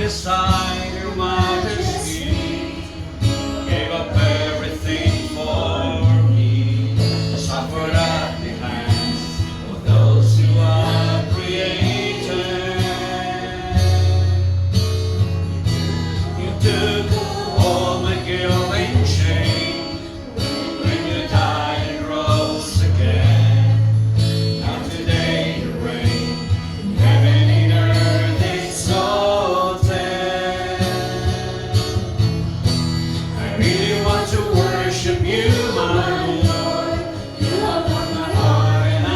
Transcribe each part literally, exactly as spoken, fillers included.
Beside your majesty, gave up everything for me, suffered at the hands of those who are created. You took all my guilt and shame when you died and rose again. Now today you reign in heaven and earth exalted. I really want to worship you, my Lord. You have won my heart and I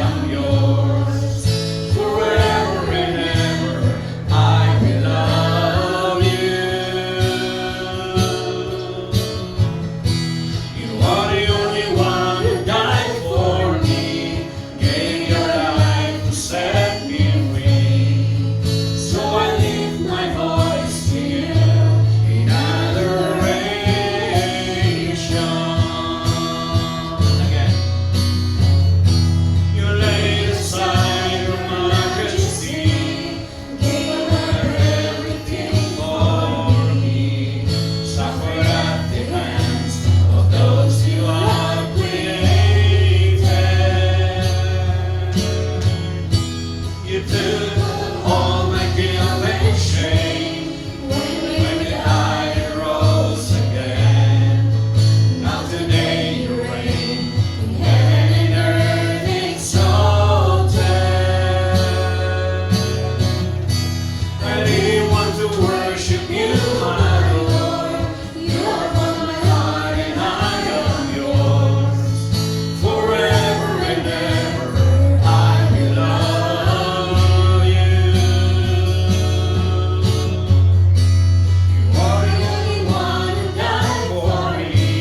am yours. Forever and ever I will love you. You are the only one who died for me, gave your life to set me free. So I lift my voice to you in adoration. Again. You laid aside your majesty, gave up everything for me, suffered at the hands of those you have created. You took all my guilt and shame when you died and rose again. Now today you reign in heaven and earth exalted. I really want to worship you, my Lord. You have won my heart and I am yours. Forever and ever I will love you. You are the only one who died for me,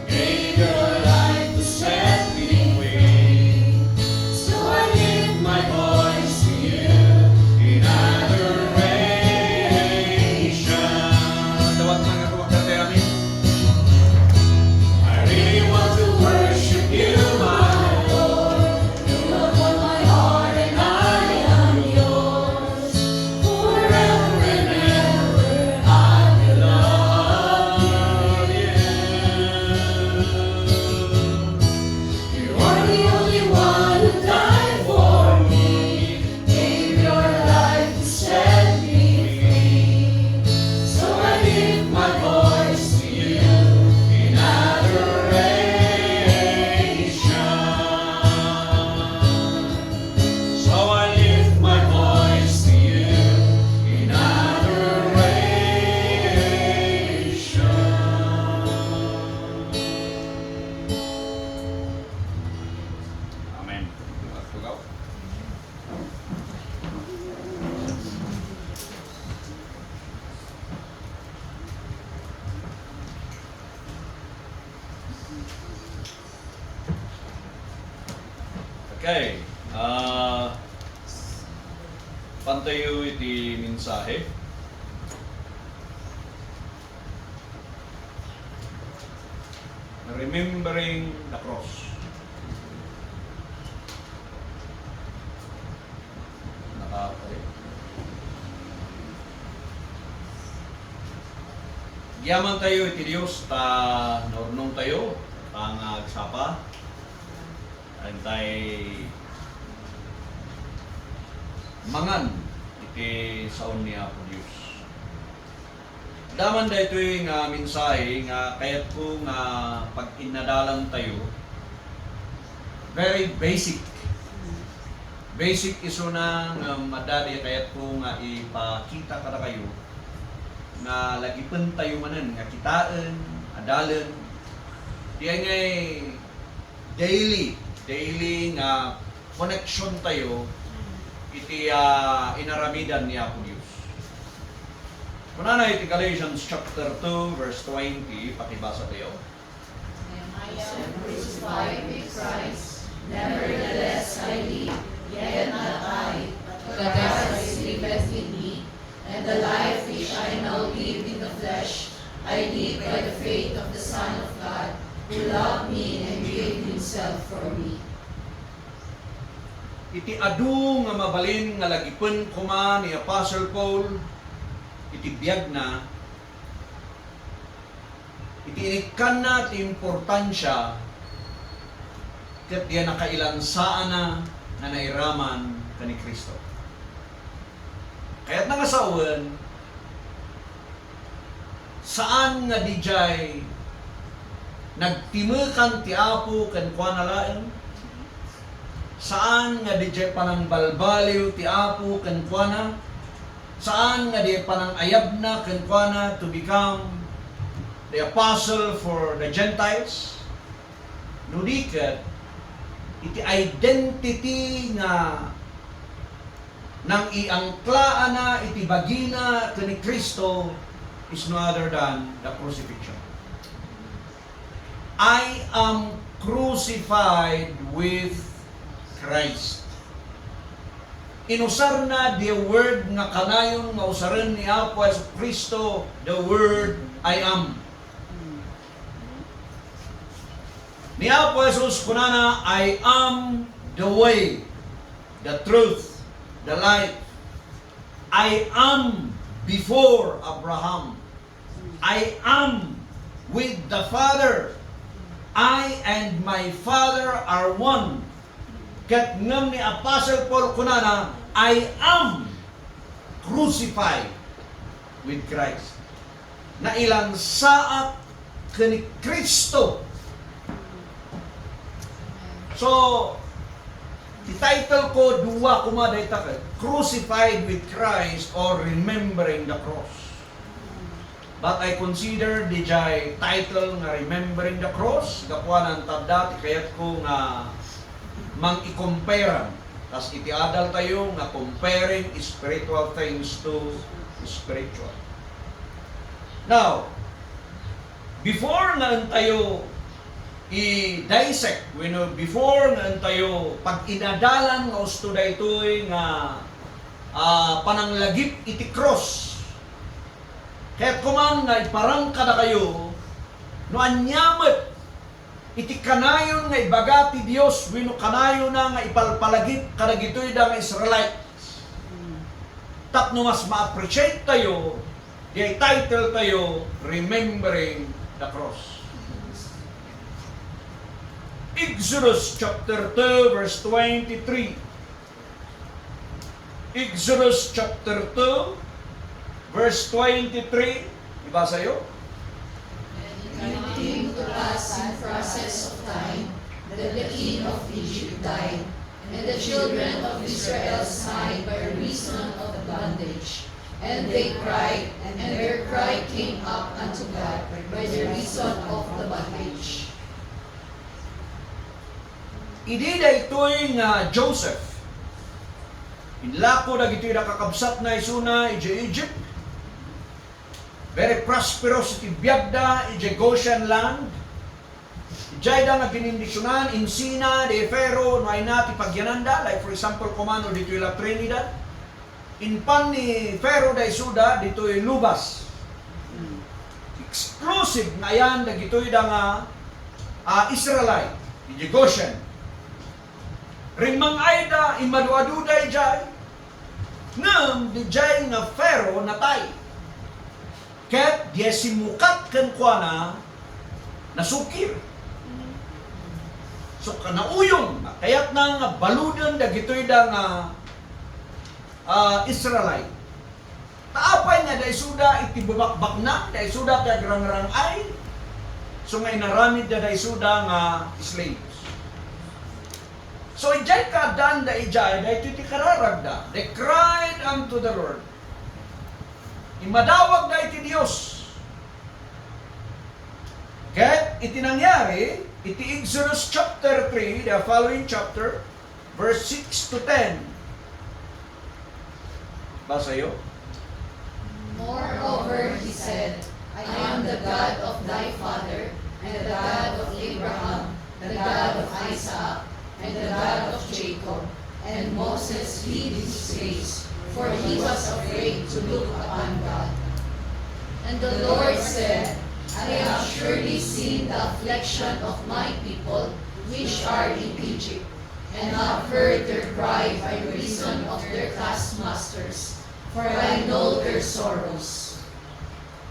gave your life to set me free. So I lift my voice to you in adoration. Dawat nga nga tuwag dati, amin. I really want to worship you, my Lord. You have won my heart and I am yours. Forever and ever I will love you. You are the only one who died for me, gave your life to set me free. So I lift my voice to you in adoration. So I lift my voice to you in adoration. Amen. Okay. Ah, pantayo iti mensahe. Remembering the cross. Naka-, Agyamantayo iti Dios ta naurnongtayo, ta nga agsapa, intay mangan iti saon ni Apo Dios. Daman daytoy nga mensahe nga kayatko nga pag-innadalantayo. Very basic. Basic isuna nga madadi kayatko nga ipakita kadakayo nga lagipentayo manen nga kitaen, adalen. Diay ngay daily, daily nga connection tayo iti, ah, inaramidan ni Apo Dios. Kunana iti Galatians chapter two, verse twenty, pakibasa tayo. I am crucified with Christ, nevertheless I live, yet not I, but Christ liveth in me. And the life which I now live in the flesh, I live by the faith of the Son of God, who loved me and gave himself for me. Iti adu nga mabalin nga lagipen koma ni Apostle Paul, iti biagna, iti inikkanna ti importansia, ket diay nakailansaanna nga nairaman ken ni Cristo. Kayatna nga sawen, saan nga diay nagtimekan ti Apo kenkuana laeng, saan nga diay panangbalbaliw ti Apo kenkuana, saan nga diay panangayabna kenkuana to become the apostle for the Gentiles, no di ket iti identity nga nangiangklaana iti bagina ken ni Cristo is no other than the crucifixion. "I am crucified with Christ." Inusarna the word nga kanayon nga usaren ni Apo Jesu-Cristo, the word "I am." Ni Apo Jesus kunana, "I am the way, the truth, the life. I am before Abraham. I am with the Father. I and my Father are one." Ket ngem ni Apostle Paul kunana, "I am crucified with Christ." Nailansaak ken ni Cristo. So, ti title ko, dua koma dayta ket, Crucified with Christ or Remembering the Cross. But I consider diay title nga Remembering the Cross, gapuanan ta adda ti kayatko nga mang-i-compare-an. Kas iti adaltayo nga comparing spiritual things to spiritual. Now, before nga entayo i-dissect, wenno before nga entayo pag-inadalan nga usto daytoy nga, ah, pananglagip iti krus, kayatko man nga iparang kadakayo no ania met iti kanayon nga ibaga ti Dios wenno kanayonna nga ipalpalagip kadagitoy da nga Israelites. Tapno mas ma-appreciate tayo, diay title tayo, Remembering the Cross. Exodus chapter two, verse twenty-three. Exodus chapter two, verse twenty-three. Ibasayo. And it came to pass in process of time that the king of Egypt died, and the children of Israel sighed by reason of the bondage. And they cried, and their cry came up unto God by the reason of the bondage. Idi daytoy nga Joseph, inlako dagitoy da kakabsatna isuna idiay Egypt, very prosperous iti biagda idiay Goshen land. Idiayda nga binendisionan, insina, di Pharaoh, no ayna ti pagyananda, like for example, koma no ditoy La Trinidad. Inpan ni Pharaoh da isuda ditoy lubas. Exclusive nga ayan dagitoy da nga, ah, Israelite, idiay Goshen. Rimmangaida, immadu-aduda idiay. Ngem diay nga Pharaoh natay. Ket diay simmukat kenkuana nasukir. So, kanauyong, kayatna nga baluden dagitoy da nga, ah, Israelite. Ta apay nga da isuda iti bubakbaknang, da isuda ti agrangrang-ay, so nga inaramidda da isuda nga slaves. So, idiay kaaddaanda idiay, daytoy ti kararagda. They cried unto the Lord. Immadawagda iti Dios. Ket iti nangyari, iti Exodus chapter three, the following chapter, verse six to ten. Basayo. Moreover, he said, "I am the God of thy father, and the God of Abraham, the God of Isaac, and the God of Jacob." And Moses hid his face, for he was afraid to look upon God. And the Lord said, "I have surely seen the affliction of my people which are in Egypt, and have heard their cry by reason of their taskmasters, for I know their sorrows.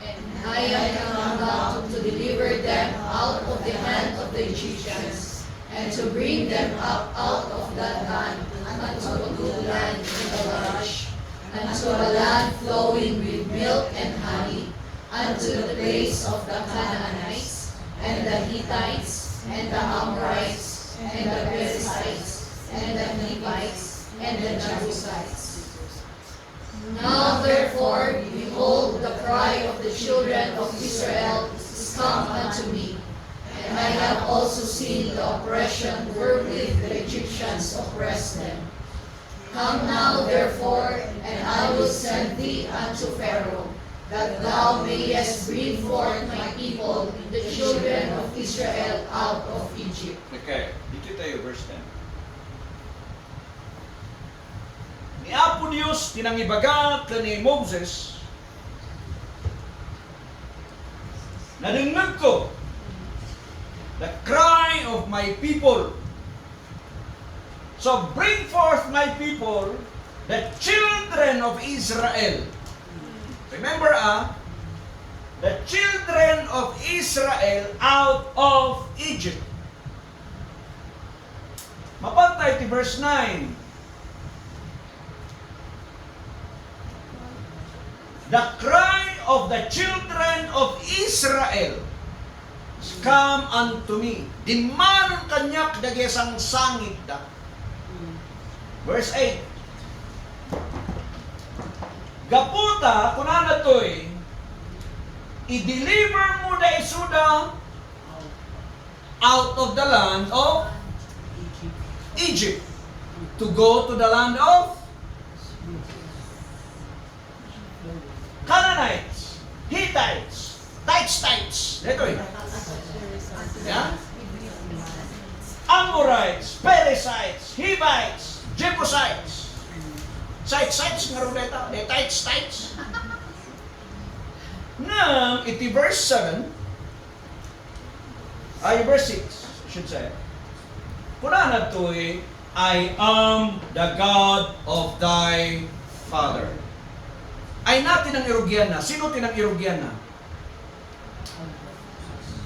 And I am come down to deliver them out of the hand of the Egyptians, and to bring them up out of that land unto a good land and a large, unto a land flowing with milk and honey, unto the place of the Canaanites, and the Hittites, and the Amorites, and the Perizzites, and the Hivites, and the Jebusites. Now therefore, behold, the cry of the children of Israel is come unto me, and I have also seen the oppression wherewith the Egyptians oppress them. Come now therefore, and I will send thee unto Pharaoh, that thou mayest bring forth my people, the children of Israel, out of Egypt. Okay, dito tayo, verse ten. Ni Apo Dios ti nangibaga ken ni Moses, "Nadengngegko the cry of my people. So bring forth, my people, the children of Israel." Remember, ah, the children of Israel out of Egypt. Mapantay ti verse nine. "The cry of the children of Israel is come unto me." Dimmanon kaniak dagiti sangsangitda. Verse eight. Gaputa, kunana toy, "I-deliver mo da isuda out of the land of Egypt, to go to the land of Canaanites, Hittites, Tites, Tites." Daytoy. Yeah? Amorites, Perizzites, Hivites, Jebusites. Sites, sites, nga ron dayta, the Tites, Tites. Ngem iti verse seven, ay, verse six, I should say. Kunana toy, "I am the God of thy father." Ay na ti nangirugianna. Sino ti nangirugianna?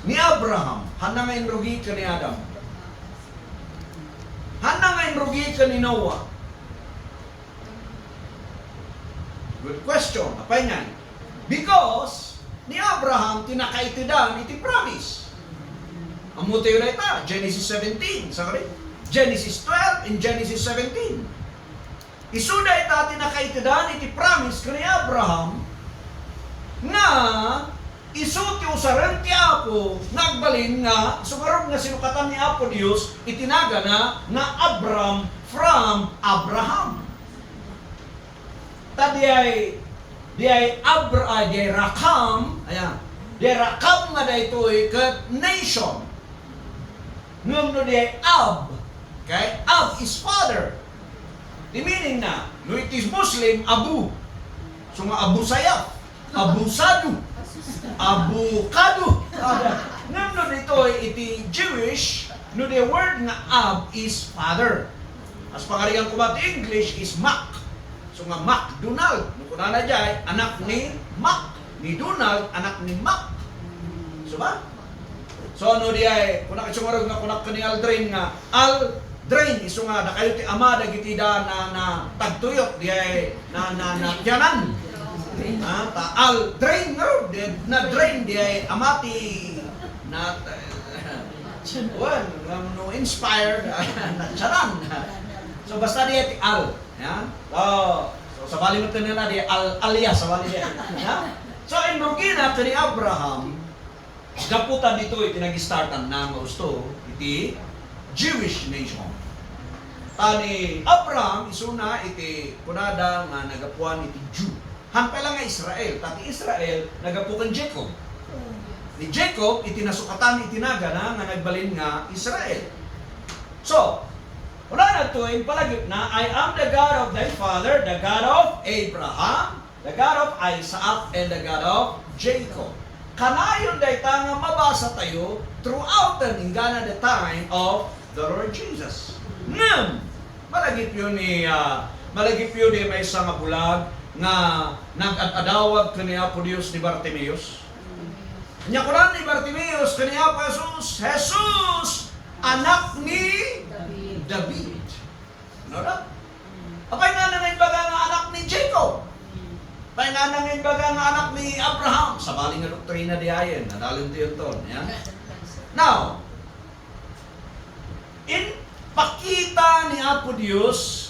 Ni Abraham. Hanna nga inrugi ken ni Adam. Hanna nga inrugi ken ni Noah. Good question. Apay ngay? Because ni Abraham ti nakaitedan iti promise. Ammotayo dayta, Genesis seventeen, sorry. Genesis twelve and Genesis seventeen. Isu dayta ti nakaitedan iti promise ken ni Abraham nga isu ti usaren ti Apo nga agbalin nga isu ngarud nga sinukatan ni Apo Dios iti nagana nga Abram from Abraham. Ta diay, diay Abra-, ah, diay Rakam, ayan. Diay Rakam nga daytoy ket nation. Ngem no diay Ab, okay? Ab is father. Di meaning na, no it is Muslim, Abu. So nga Abu Sayyaf. Abusado. Abukado. Ngem no ditoy iti Jewish, no the word nga Ab is father. As pangarigan koma ti English is Mac. So nga McDonald. No kunana jay, anak ni Mac. Ni Donald, anak ni Mac. So ba? So, no diay, kunak isu ngarud nga kunak ken ni Aldrin nga, "Aldrin, isu nga dakayo ti ama dagiti da na, na tagtuyok, diay na, na, na tiyanan." Ha? Ta Aldrin ngarud, di, na drain, diay ama ti, na, wen, nga no inspired, na tiyanan. So, basta diay ti Al, ha? So, so, sabali met nila diay Al, alias, sabali diay. Ha? So, inrugina ken ni Abraham, gapu ta ditoy iti nag-startanna nga usto iti Jewish nation. Ta ni Abraham, isuna iti kunada nga nagapuan iti Jew. Han pay la nga Israel, ta ti Israel nagapu ken Jacob. Ni Jacob iti nasukatan iti nagana nga nagbalin nga Israel. So, kunana ditoy, impalagipna, "I am the God of thy father, the God of Abraham, the God of Isaac, and the God of Jacob." Kanayon dayta nga mabasatayo throughout the, inggana the time of the Lord Jesus. Ngem, malagipyo ni, ah, malagipyo di maysa nga bulag, nga nag-ad-adawag ken ni Apo Dios ni Bartimeus? Ania kuna ni Bartimeus ken ni Apo Jesus, "Jesus, anak ni David." Ano da? Apay nga nangimbaga nga anak ni Jacob? Apay nga nangimbaga nga anak ni Abraham? Sabali nga doktrina di ayen, nadalen ti yunton, ya? Now, in, pakita ni Apo Dios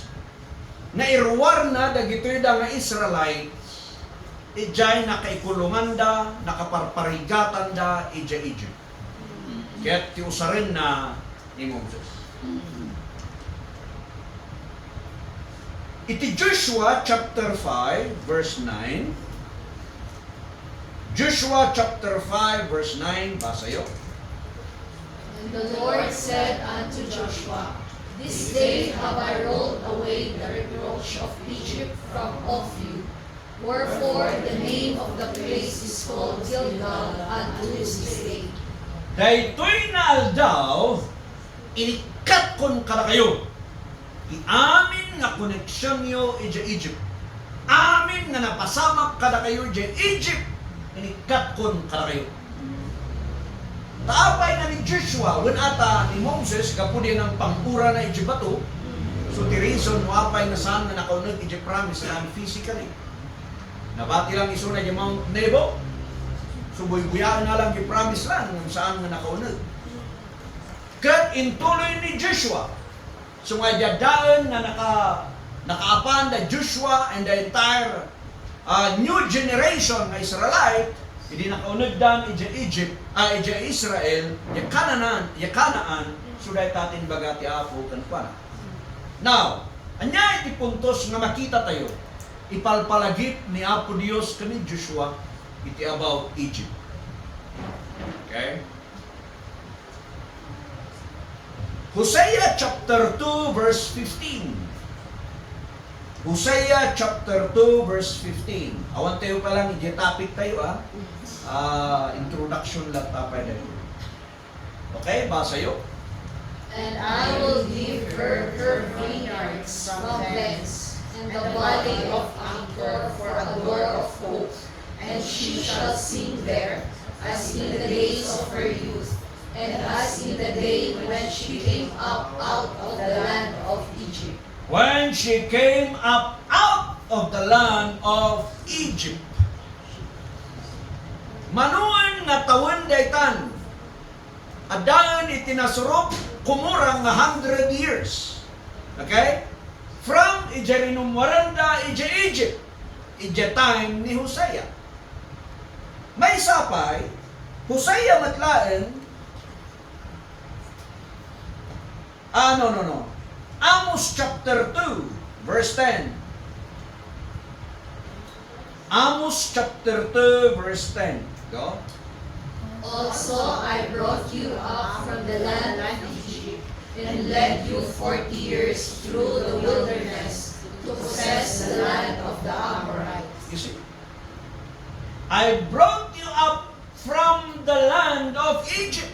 nga iruarna dagitoy da nga Israelite, idiay nakaikulonganda, nakaparparigatanda idiay Egypt. Ket ti usarenna ni Moses. Iti Joshua chapter five, verse nine, Joshua chapter five, verse nine, basayo. And the Lord said unto Joshua, "This day have I rolled away the reproach of Egypt from off you." Wherefore the name of the place is called Gilgal unto this day. Daytoy nga aldaw, inikkatkon kadakayo ti amin nga koneksionyo idiay Egypt. Amin nga napasamak kadakayo idiay Egypt, inikkatkon kadakayo. Ta apay nga ni Joshua, wen ata ni Moses, gapu diay nangpang-urana idiay bato, so ti reason no apay nga saan nga nakauneg idiay promised land physically. Nabati lang isuna idiay Mount Nebo, so buybuyaenna lang ti promised land ngem saan nga nakauneg. Ket intuloy ni Joshua, so nga addaen nga naka-, nakaapan da Joshua and the entire, ah, new generation nga Israelite, idi nakaunegdan idiay Egypt, ah, idiay Israel, idiay Canaan, idiay Canaan, so dayta ti imbaga ti Apo kenkuana. Now, ania iti puntos nga makitatayo? Ipalpalagip ni Apo Dios ken ni Joshua iti about Egypt. Okay? Hosea chapter two, verse fifteen. Hosea chapter two, verse fifteen. Awan tayo pa lang, idiay topic tayo, ah. Ah, introduction lang tapay tayo. Okay, basayo. And I will give her her vineyards from thence, and the valley of Achor for a door of hope, and she shall sing there, as in the days of her youth, and as in the day when she came up out of the land of Egypt. When she came up out of the land of Egypt. Manoen nga tawen daytan, addaen iti nasurok, kumurang nga hundred years. Okay? From idiay rinummuaranda idiay Egypt, idiay time ni Hosea. Maysa pay, Hosea met laeng, ah, no, no, no. Amos chapter two, verse ten. Amos chapter two, verse ten. Go. Also, I brought you up from the land of Egypt and led you forty years through the wilderness to possess the land of the Amorites. You see? I brought you up from the land of Egypt.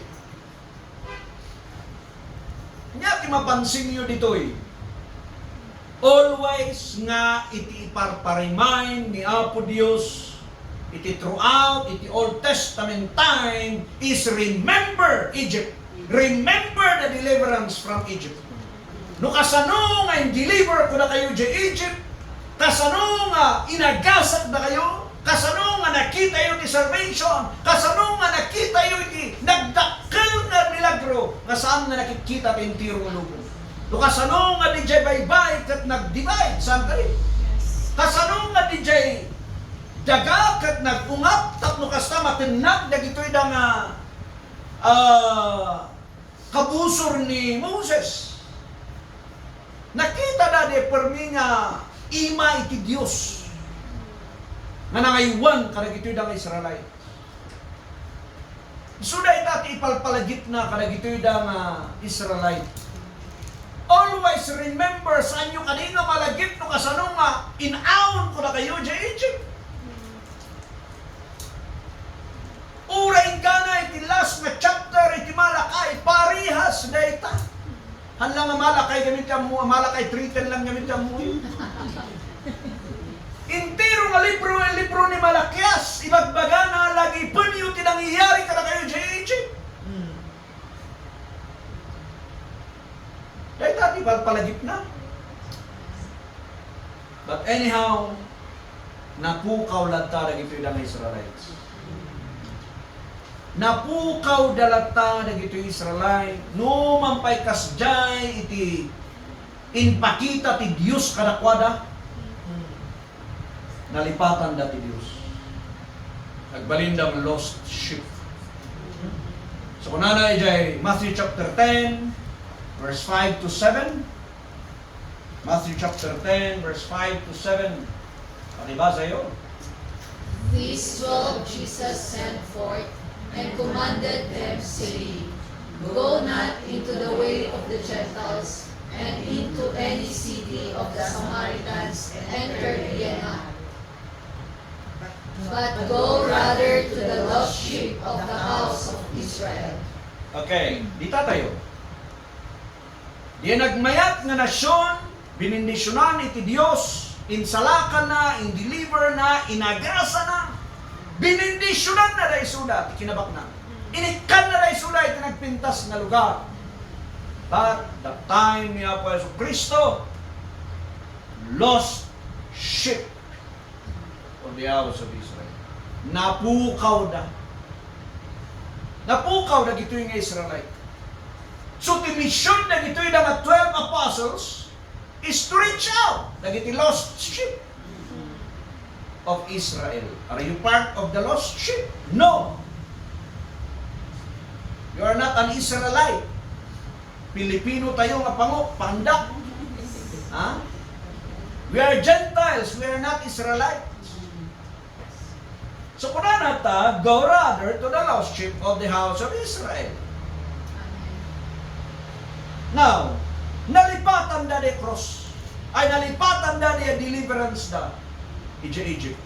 Ania ti mapansinyo ditoy? Always nga iti iparpa-remind ni Apo Dios iti throughout iti Old Testament time is remember Egypt. Remember the deliverance from Egypt. No kasano nga in-deliver kadakayo idiay Egypt, kasano nga inagasakdakayo, kasano nga nakitayo ti salvation, kasano nga nakitayo iti nagdakkel nga milagro nga saan nga nakikita ti entero nga lubong. No kasano nga didiay baybay ket nag-divide, saan kadi? Kasano nga didiay daga ket nag-ungat tapno kasta matennag dagitoy da nga, ah, kabusor ni Moses. Nakitada di permi nga ima iti Dios nga nangaywan kadagitoy da nga Israelite. Isu dayta ti ipalpalagipna kadagitoy da nga Israelite. Always remember, saanyo kadi nga malagip no kasano nga in-awon kadakayo idiay Egypt. Uray inggana iti last nga chapter iti Malakay, parehas dayta. Haan lang nga Malakay gamin ti ammo, Malakay three ten lang gamin ti ammo. Inti Ibagana, lagipenyo ti nangyari kadakayo idiay Egypt. Hmm. Dayta ti palpalagipna. But anyhow, napukaw latta dagitoy da nga Israelites. Napukawda latta dagitoy Israelite. No man pay kasdiay iti impakita ti Dios kadakuada, nalipatanda ti Dios. Agbalinda nga lost sheep. So, kunana idiay Matthew chapter ten, verse five to seven. Matthew chapter ten, verse five to seven. Pakibasayo. These twelve Jesus sent forth and commanded them, saying, "Go not into the way of the Gentiles, and into any city of the Samaritans enter ye not, but go rather to the lost sheep of the house of Israel." Okay, dita tayo. Diay nagmayat nga nasion, binindisionan iti Dios, insalakanna, indeliverna, inagasana. Binindisionanna da isuda ti kinabaknang. Inikkanna da isuda iti nagpintas nga lugar. But the time ni Apo Jesu Cristo, lost sheep of the house of Israel. Napukawda. Napukaw dagitoy nga Israelite. So, ti mission dagitoy da nga twelve apostles is to reach out dagiti lost sheep of Israel. Are you part of the lost sheep? No. You are not an Israelite. Pilipino tayo nga pango, pandak. Ha? We are Gentiles, we are not Israelites. So, kunana ta, "Go rather to the lost sheep of the house of Israel." Now, nalipatan da di cross. Ay, nalipatan da di deliverance da. Ija Egypt.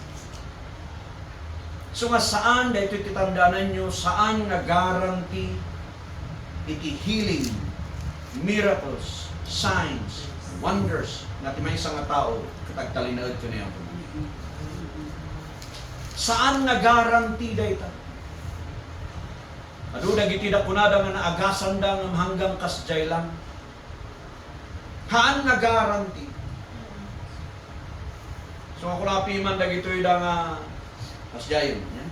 So nga saan, daytoy ti tandananyo, saan nga guarantee iti healing, miracles, signs, wonders, nga ti maysa nga tao, ket agtalinaed ken ni Apo Dios. Saan nga guarantee dayta. Adu dagiti da kunada nga naagasanda ngem hanggang kasdiay lang. Haan nga guarantee. So, ako napiman dagitoy da nga kasdiayen, ya?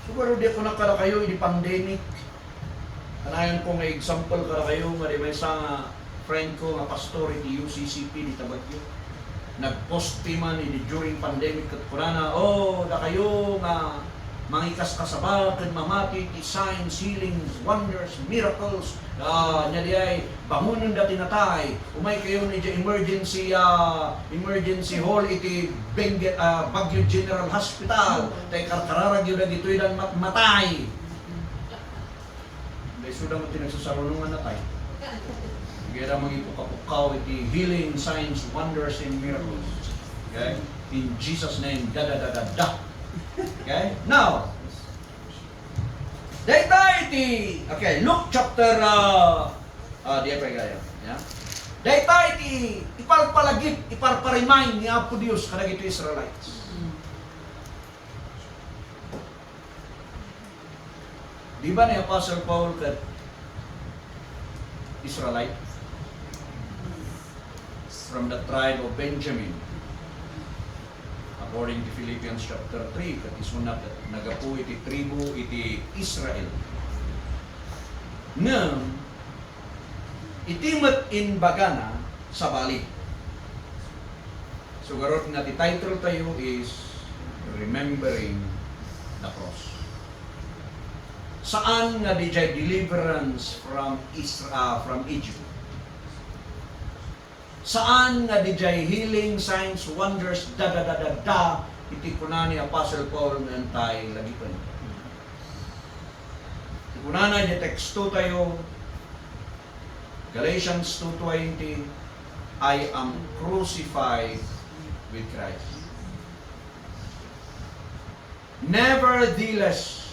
Siguro di ako nakadakayo, idi pandemic. Kanayon ko nga example kadakayo, nga di maysa nga friend ko nga pastor iti U C C P dita Baguio. Nag-post piman idi during pandemic ket kunana, "Oh, dakayo nga mangikaskasaba ken mamati ti signs, healings, wonders, miracles, ah, nya diay bangonenda ti natay. Umaykayo idiay emergency, ah, emergency hall iti Benguet, ah, Baguio General Hospital. Ta ikarkararagyo dagitoy da nga mat-, matay." Dahil suda mo ti nagsasarunong nga natay. Kaya da mangipukapukkaw iti healing, signs, wonders, and miracles. Okay? In Jesus' name, da, da, da, da, da. Okay? Now, dayta iti, okay, Luke chapter, ah, ah, di pa gaya. Yeah? Dayta iti ipalpalagip, iparparemind ni Apo Dios kadagiti Israelites. Di ba ni Apostle Paul ket Israelite? From the tribe of Benjamin. According to Philippians chapter three, ket isuna ket naggapu iti tribu iti Israel. Ngem, iti met imbagana, sabali. So, garud nga ti title tayo is Remembering the Cross. Saan nga diay deliverance from Isra-, ah, from Egypt. Saan nga diay healing, signs, wonders, da, da, da, da, da, iti kuna ni Apostle Paul nga intay lagipen. Iti kunana iti teksto tayo, Galatians two twenty, "I am crucified with Christ. Nevertheless,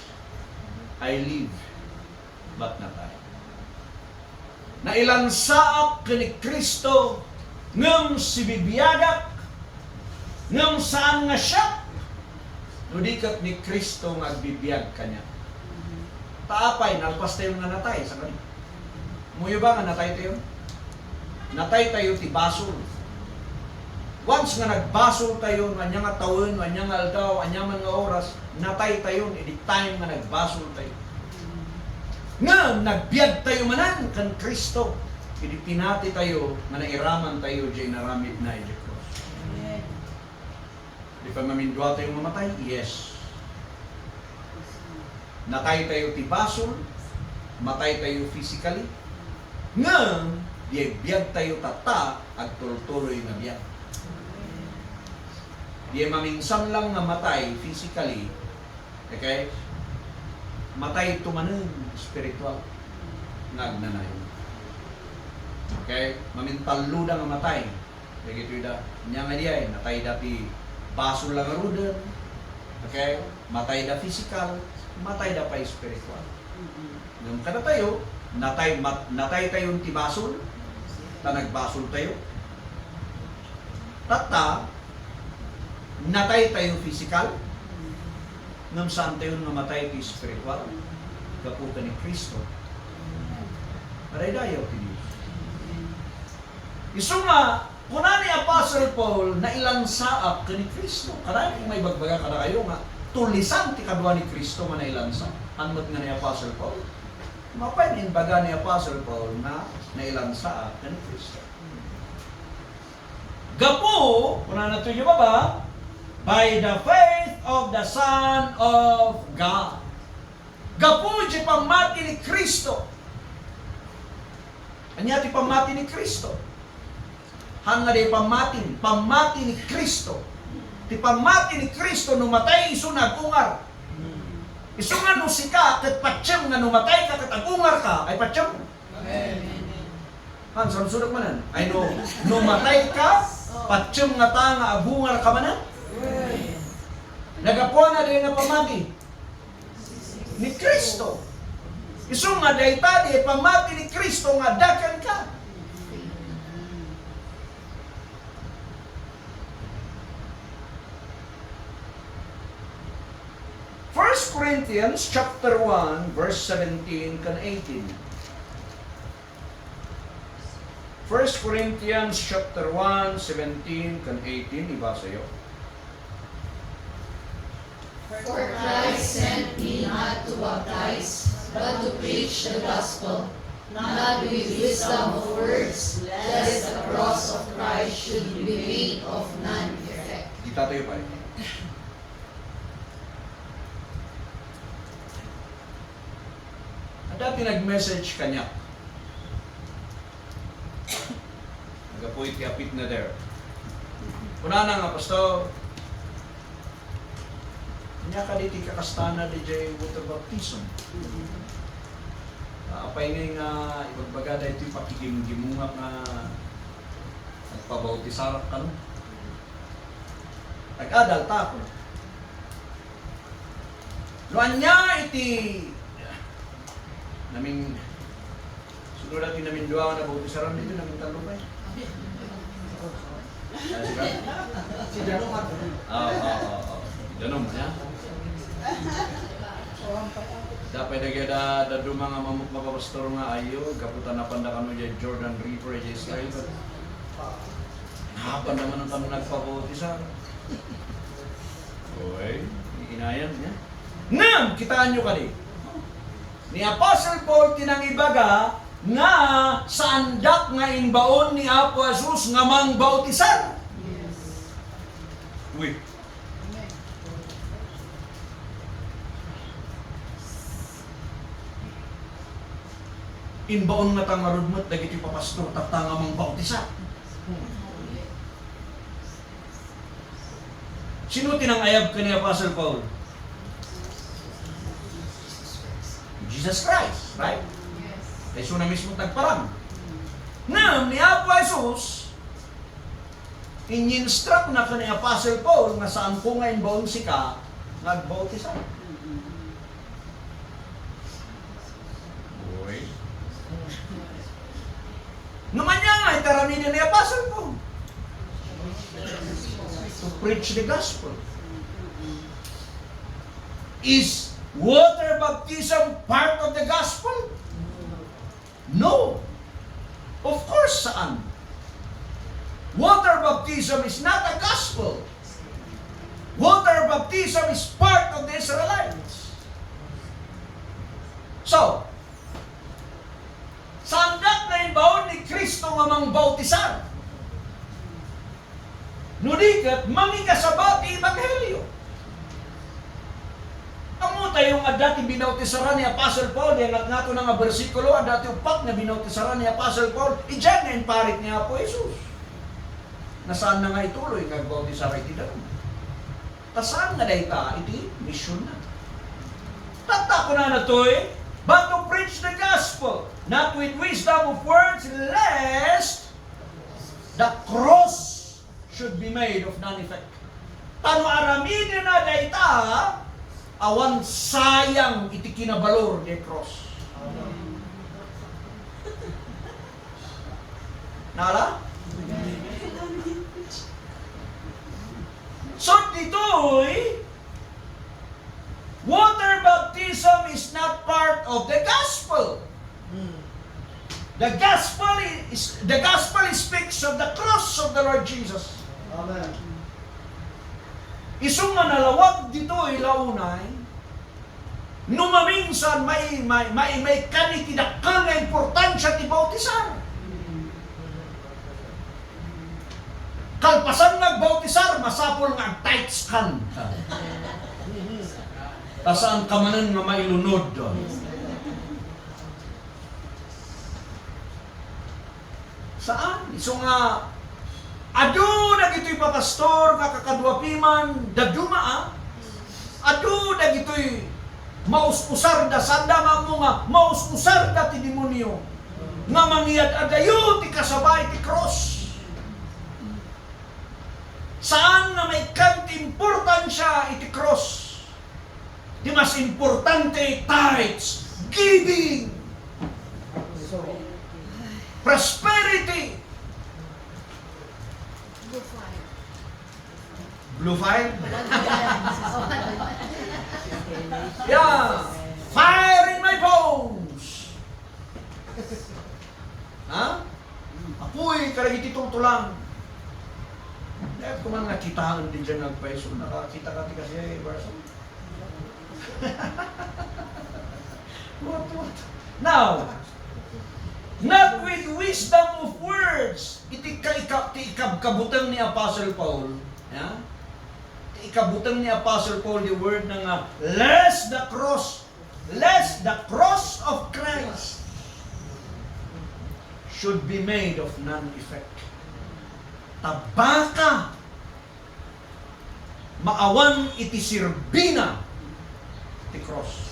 I live, but not I." Nailansaak ken ni Cristo, ngem sibibiagak, Ngem saan nga siak, no di ket ni Cristo nga agbibiag kaniak. Ta apay, nalpastayon nga natay, saan kadi? Kamuyo ba nga nataytayon? Nataytayo ti basol. Once nga nagbasoltayo, no ania nga tawen, no ania nga aldaw, ania man nga oras, nataytayon idi time nga nagbasoltayo. Ngem nagbiagtayo manen ken Cristo idi pinatitayo nga nairamantayo diay inaramidna idiay krus. Amen. Di pay maminduatayo nga matay? Yes. Nataytayo ti basol, mataytayo physically, ngem diay biagtayo tatta agtultuloy nga biag. Diay maminsan lang nga matay physically, okay? Matayto manen spiritual nga agnanayon. Okay? Mamintalloda nga matay. Dagitoy da. Ania nga diay, natayda ti basol la ngaruden. Okay? Matayda physical, matayda pay spiritual. Mm-mm. Ngem kadatayo, natay, mat-, nataytayon ti basol, ta nagbasoltayo. Tatta, nataytayo physical, ngem saantayon nga matay ti spiritual, gapu ken ni Cristo. Madaydayaw ti Dios. Isu nga, kuna ni Apostle Paul, "Nailansaak ken ni Cristo." Kanayon nga ibagbaga kadakayo nga tulisan ti kadua ni Cristo nga nailansa. Haan met nga ni Apostle Paul? Mapay nga imbaga ni Apostle Paul nga nailansaak ken ni Cristo. Gapu, kunana to idiay baba, "By the faith of the Son of God." Gapu iti pammati ni Cristo. Ania ti pammati ni Cristo? Haan nga diay pammati, pammati ni Cristo. Ti pammati ni Cristo, no matay isu nga agungar. Isu nga no sika ket patiem nga no matayka ket agungarka, ay patiem. Amen. Haan, sarsudak manen. Ay no, no matayka, patiem ngata nga agungarka manen. Nagapuana diay nga pammati ni Cristo. Isu nga dayta diay pammati ni Cristo nga adda kenka. First Corinthians chapter one, verse seventeen ken eighteen. First Corinthians chapter one, seventeen ken eighteen, ibasayo. For Christ sent me not to baptize, but to preach the gospel, not with wisdom of words, lest the cross of Christ should be made of none effect. Dita tayo pa. Adda ti nag-message kaniak. Naggapu iti apitna there. Kunana nga, "Pastor, ania kadi ti kakastana diay water baptism? Apay ngay nga ibagbaga daytoy pakigimgimungak nga agpabautisarek kano?" Nag-adal ta ako. No ania iti namin-, suno dati namindua nga nabautisaran dito, namintallo pay. Ah, sika? Si Danong. Ah, ah, ah, ah. Danong, ya? Dapay dagiti da, da duma nga mamuk-, mapapastor nga ayo, gapu ta napanda kano diay Jordan River, diay Israel. Napanda man kano nagpabautisar. Oy, inayan niya. Ngem, kitaenyo kadi, ni Apostle Paul ti nangibaga nga saandak nga imbaon ni Apo Jesus nga mangbautisar. Yes. Uy. Amen. Imbaon ngata ngarud met dagiti papastor tatta nga mangbautisar. Sino ti nangayab ken ni Apostle Paul? Jesus Christ, right? Yes. Kay isuna mismo ti nagparang. Ngem ni Apo Jesus, in-instruct na ken ni Apostle Paul nga saanko nga imbaon sika nga agbautisar. Boy. No ania nga itaramiden ni Apostle Paul? preach the gospel. Is water baptism part of the gospel? No. Of course, saan. Water baptism is not a gospel. Water baptism is part of the Israelites. So, saandak nga imbaon ni Cristo nga mangbautisar. No di ket, mangikasaba ti ebanghelio. Ammo tayo nga adda ti binautisaran ni Apostle Paul, diay natnatona nga bersikulo, adda ti uppat nga binautisaran ni Apostle Paul, idiay nga imparit ni Apo Jesus. Nasaanna nga ituloy nga agbautisar iti darum. Ta saan nga dayta iti missionna. Tatta, kunana toy, "But to preach the gospel, not with wisdom of words, lest the cross should be made of none effect." Ta no aramidena dayta, awan sayang iti kinabalor diay cross. Nala? So, ditoy, water baptism is not part of the gospel. The gospel is, the gospel speaks of the cross of the Lord Jesus. Amen. Isu nga nalawag ditoy la unay, no maminsan, may, may, may, maikkan iti dakkel nga importansia ti bautisar. Kalpasan nga agbautisar, masapul nga agtights kan. Ta saan ka manen nga mailunod. Saan? Isu nga, adu dagitoy papastor nga kakadua piman, daduma, a. Adu dagitoy maus-usarda, saanda nga ammo nga maus-usarda ti demonio. Nga mangyad-adayo ti kasaba iti cross. Saan nga maikkan ti importansia iti cross? Ti mas importante, tithes, giving, prosperity. Blue fire? Yeah. Fire in my bones. Ha? Apuy kadagiti tultulang. Dayta ko man nga kitaen ti diay nga agpayso. Nakakita ka ti kasi, Barso? What, what? Now, not with wisdom of words. Iti ka-, ika-, ti ikabkabuteng ni Apostle Paul, ya? Ti ikabuteng ni Apostle Paul, the word na nga, "Lest the cross, lest the cross of Christ should be made of none effect." Ta baka maawan iti sirbina ti cross.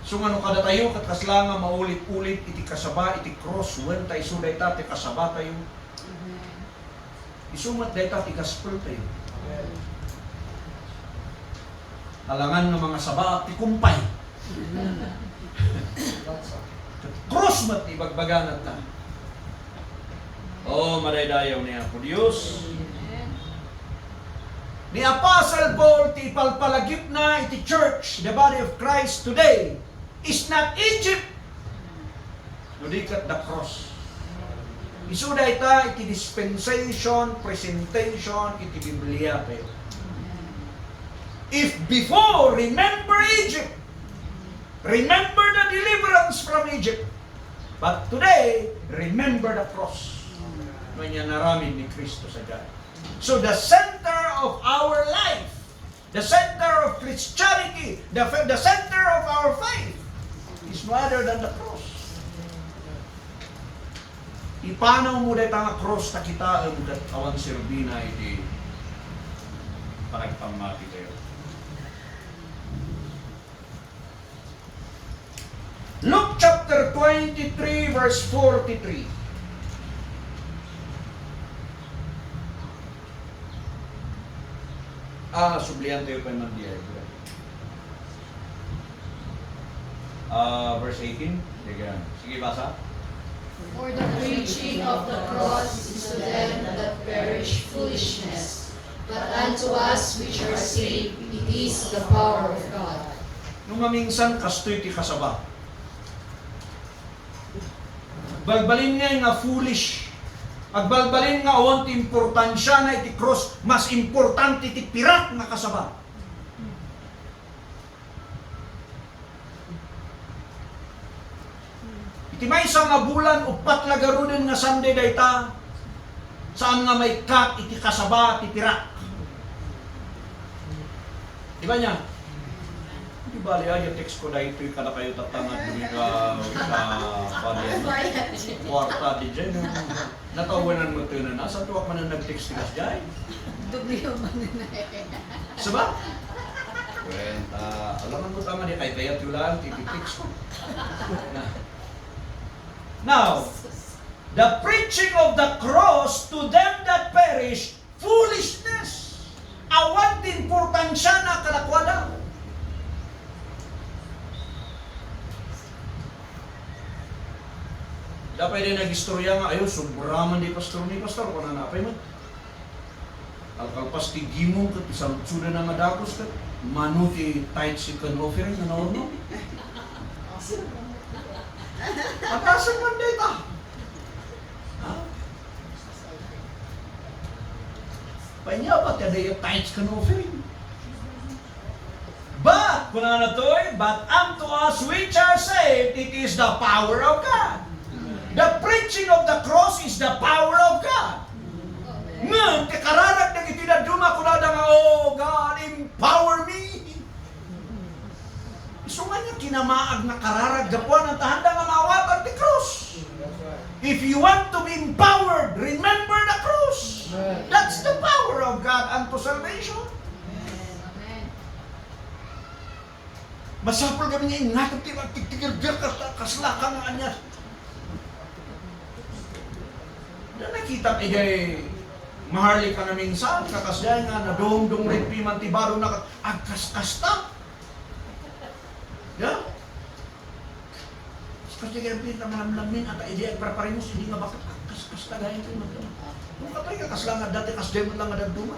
So, nga no kadatayo ket kasla nga maulit-ulit iti kasaba iti cross, wen ta isu dayta ti kasabatayo. Amen. Isu met dayta ti gospeltayo. Amen. Alangan nga mangasaba ti kumpay. Cross met ti ibagbagana ta. Oh, madaydayaw ni Apo Dios. Ni Apostle Paul ti ipalpalagipna iti church, the body of Christ today, is not Egypt. No di ket the cross. Isu dayta iti dispensation, presentation iti Biblia, pero if before, remember Egypt, remember the deliverance from Egypt, but today, remember the cross. No ania naramid ni Cristo sadiay. So the center of our life, the center of Christianity, the, the center of our faith is no other than the cross. Ipanawmo dayta nga cross ta kitaem ket awan serbina iti panagpammatitayo. Luke chapter twenty-three, verse forty-three. Ah, sublian tayo pa man diay. Ah, verse eighteen. Sige, sige, basa. For the preaching of the cross is to them that perish foolishness, but unto us which are saved it is the power of God. No maminsan, kastoy ti kasaba. Agbalbalin nga, nga foolish. Agbalbalin nga awan ti importansiana iti krus, mas importante ti pirak nga kasaba. Iti maysa nga bulan, uppat la garuden nga Sunday dayta, saan nga maikkat iti kasaba ti pirak. Di ba niya? Di bali, ay, text ko daytoy kadakayo tatta nga dumi nga, ah, padi-, kuarta, di dyan, no? Natawanan mo ito na, nasa tuwak man ang nag-text ka dyan? Doble yung mananay. Saba? Well, ah, alam mo tama di kay kaya tulan, tititext ko. Na. Now, the preaching of the cross to them that perish, foolishness. Awan ti importansiana kadakuada. Dapay di nagistorya nga, ayo, sobra man di pastor ni pastor, kung ano, apay man. Kalkalpas ti gimong ket isaludsodan nga dagus ket mano ti tithes ken offering nga naurno. Atasen man dayta. Ha? Panya ba ti adda tithes ken offering? But, kunana toy, "But unto us which are saved, it is the power of God." The preaching of the cross is the power of God. Ngem, ti kararag dagiti dadduma, kunada nga, "Oh God, empower me." Isu nga niya kinamaag nga kararag, gapuanan ta handa nga maawatan ti krus. If you want to be empowered, remember the cross. That's the power of God unto salvation. Masapul kami nga ingato ti pagtigtigirgir kas-, kasla ka nga ania. Da nakita idiay maharlika nga minsan, kakasdiay nga nadungdung rin piman ti baro na agkaskasta. Ya? Kasi kaya pinta malamlamin at idiay agparparimos, hindi nga bakit agkaskasta gaya ito. Kung kapay ka kasla nga dati, kasdiay mo lang nga daduma.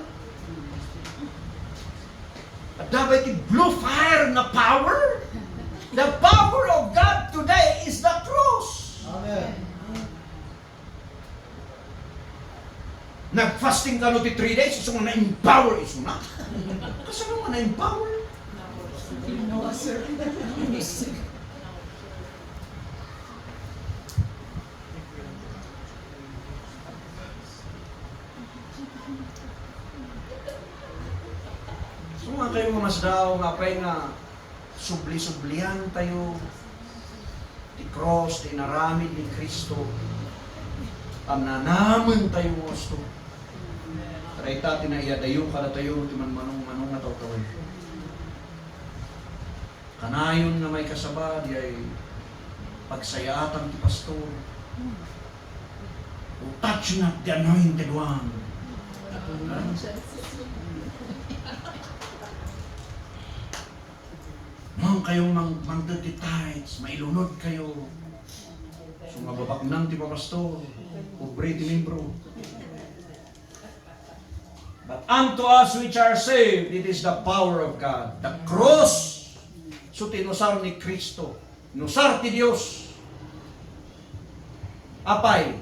Adda bay ti blue fire nga power? The power of God today is the cross. Amen. Nag-fasting kano ti three days, isu nga na-empower isuna. Kasano nga na-empower? No, sir. So nga kayo nga mas daw nga apay nga subli-sublian tayo ti cross, ti inaramid ni Cristo. Pannanamen tayo nga gusto. Dayta ti naiyadayo kadatayo ti manmanong-manong nga taw-tawen. Kanayon nga maikasaba, diay pagsayaatan ti pastor. "Oh, touch not the anointed one." Mangkayo mang-, mangted ti tithes, mailunod kayo. So nga babaknang ti papastor, pobre ti membro. But unto us which are saved, it is the power of God. The cross. So, ti inusar ni Cristo. Inusar ti Dios. Apay,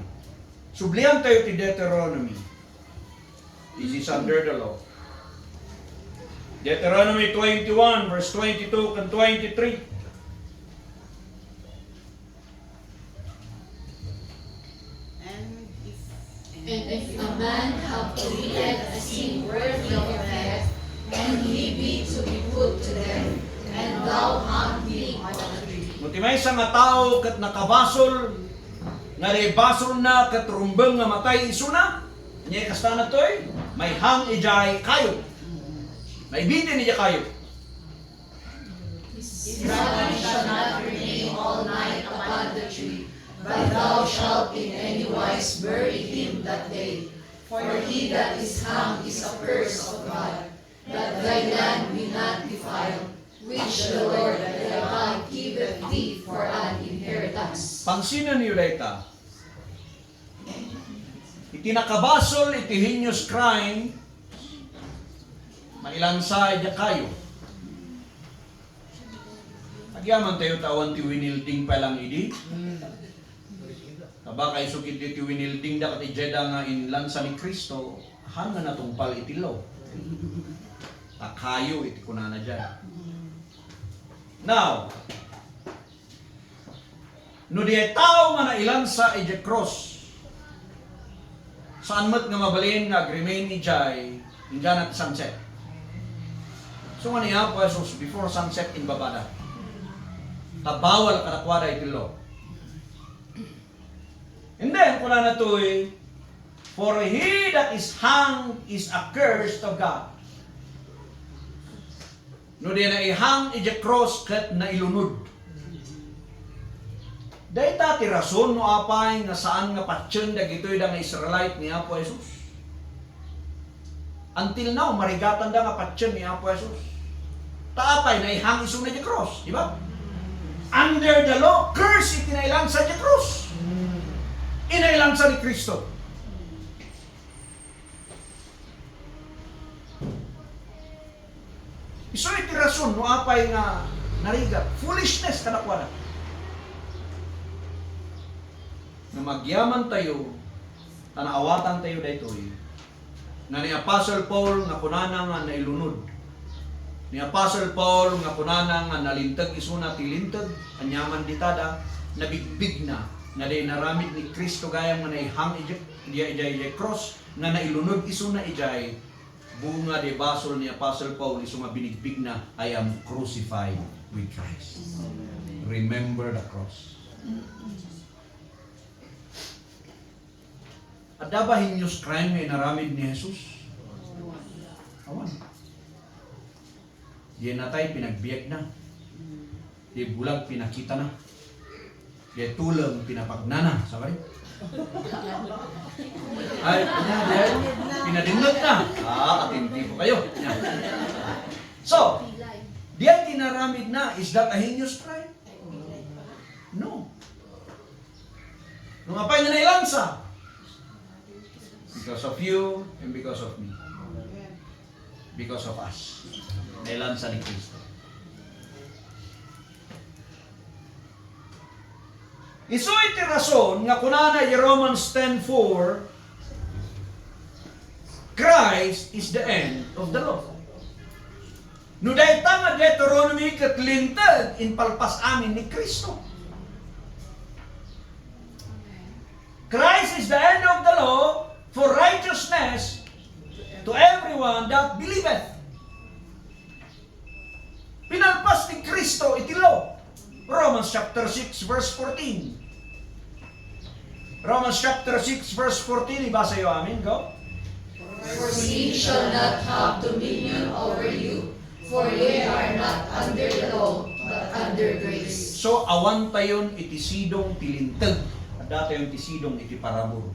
sublian tayo ti Deuteronomy. This is under the law. Deuteronomy twenty-one, verse twenty-two and twenty-three. And if And if a man have committed a sin worthy of death, and he be to be put to death, and thou hang him on a tree. No ti maysa nga tao ket nakabasol, nga di basolna ket rumbeng nga matay isuna, ania kasta natoy? Maihang idiay kayup. Maibitin idiay kayup. His body shall not remain all night upon the tree, but thou shalt in any wise bury him that day. For he that is hanged is accursed of God, that thy land be not defiled, which the Lord thy God giveth thee for an inheritance. Pansinen niyo dayta. Iti nakabasol iti heinous crime, mailansa idiay kayo. Agyamantayo ta awan ti winilding pay lang idi. Ta baka isu ketdi ti winildingda ket idiayda nga inlansa ni Cristo, haan nga natungpal iti law. Ta kayo iti kunana diay. Now, no diay tao nga nailansa idiay krus, saan met nga mabalin nga agremain idiay, ingganat sunset. So nga ni Apo Jesus, before sunset, imbabada. Ta bawal kadakuada iti law. And then, kunana toy, "For he that is hanged is accursed of God." No diay naihang idiay krus ket nailunod. Dayta ti rason no apay nga saan nga patien dagitoy da nga Israelite ni Apo Jesus. Until now, marigatanda nga patien ni Apo Jesus. Ta apay, naihang isuna idiay krus, di ba? Under the law, curse iti nailansa idiay krus. Inailansa ni Cristo. Isu iti rason no apay nga narigat, foolishness kadakuada. Nga agyamantayo, ta naawatantayo daytoy, nga ni Apostle Paul nga kunana nga nailunod. Ni Apostle Paul nga kunana nga nalinteg isuna ti linteg, aniaman ditada, nabigbigna, nga diay naramid ni Cristo gayam nga naihang idiay, idiay, idiay, idiay krus, nga nailunod isuna idiay, bunga diay basol ni Apostle Paul isu nga binigbigna, "I am crucified with Christ." Remember the cross. Adda ba heinous crime nga inaramid ni Jesus? Awan. Diay natay, pinagbiagna. Diay bulag, pinakitana. Diay tuleng, pinapagnana. Sabay? Ay, ania, diay, pinadengngegna. Ah, atentibo kayo. Ania. So, diay ti inaramidna, is that a heinous crime? No. No apay nga nailansa? Because of you and because of me. Because of us. Nailansa ni Cristo. Isu iti rason nga kunana iti Romans ten four, "Christ is the end of the law." No dayta nga Deuteronomy ket linteg, impalpas amin ni Cristo. Christ is the end of the law for righteousness to everyone that believeth. Pinalpas ni Cristo iti law. Romans chapter six, verse fourteen. Romans chapter six, verse fourteen, ibasayo amin, go. "For sin shall not have dominion over you, for ye are not under the law, but under grace." So, awantayon iti sidong ti linteg. Addatayon ti sidong iti parabur.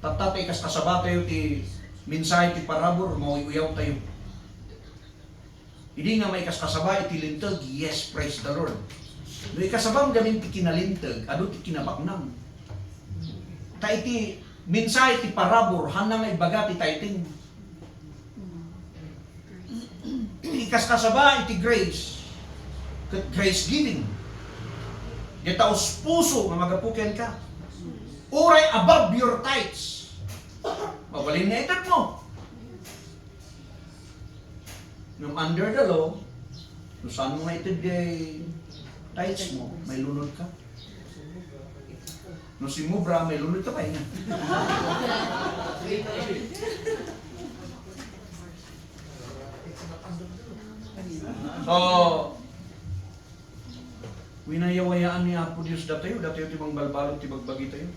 Tatta, ta ikaskasabatayo ti mensahe ti parabur, mauy-uyawtayo. Idi nga maikaskasaba iti linteg, yes, praise the Lord. No ikasabam gamin ti kinalinteg, adu ti kinabaknang. Ta iti mensahe ti parabur, haanna nga ibaga ti tithing. Ikaskasaba iti grace, ket grace giving. Diay ta uspuso nga magapu kenka. Uray above your tithes. Mabalin nga itedmo. Ngem under the law, no saanmo nga ited diay tithes mo, mailunod ka. No simubra, mailunod ka pay. So, winayawayaan ni Apo Dios datayo, datayo ti mangbalbalud ti bagbagitayo.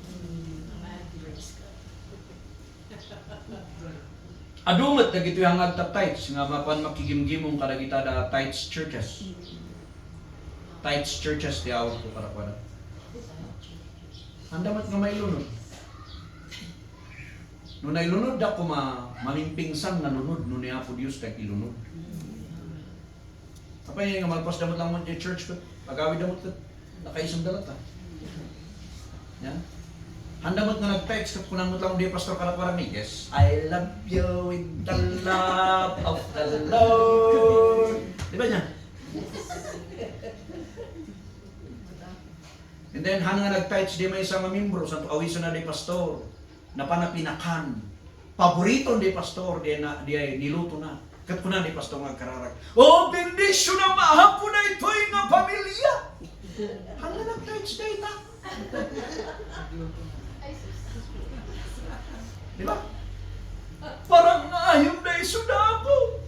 Adu met dagitoy nga agta-tithes nga mapan makigimgimong kadagita da tithes churches. Tithes churches ti awagko kadakuada. Haanda met nga mailunod. No nailunodda koma, mamingpingsan nga lunod no ni Apo Dios ti agilunod. Apay nga malpasda met laeng met diay church ket agawidda met ket nakaisem da latta. Ania? Anda met nga nag-text, ket kunan met lang di Pastor kadakuada, "Yes, I love you with the love of the Lord." Di ba niya? And then, han nga nag-text di maysa nga membro, santo awisenna di Pastor, napan a pinakan. Paborito di Pastor, di na, di ay nilutona. Ket kuna di Pastor nga agkararag, "Oh, bendisyonam a Apo daytoy nga pamilia." Han nga nag-text dayta. Di ba? Parang naayonda isu da Apo.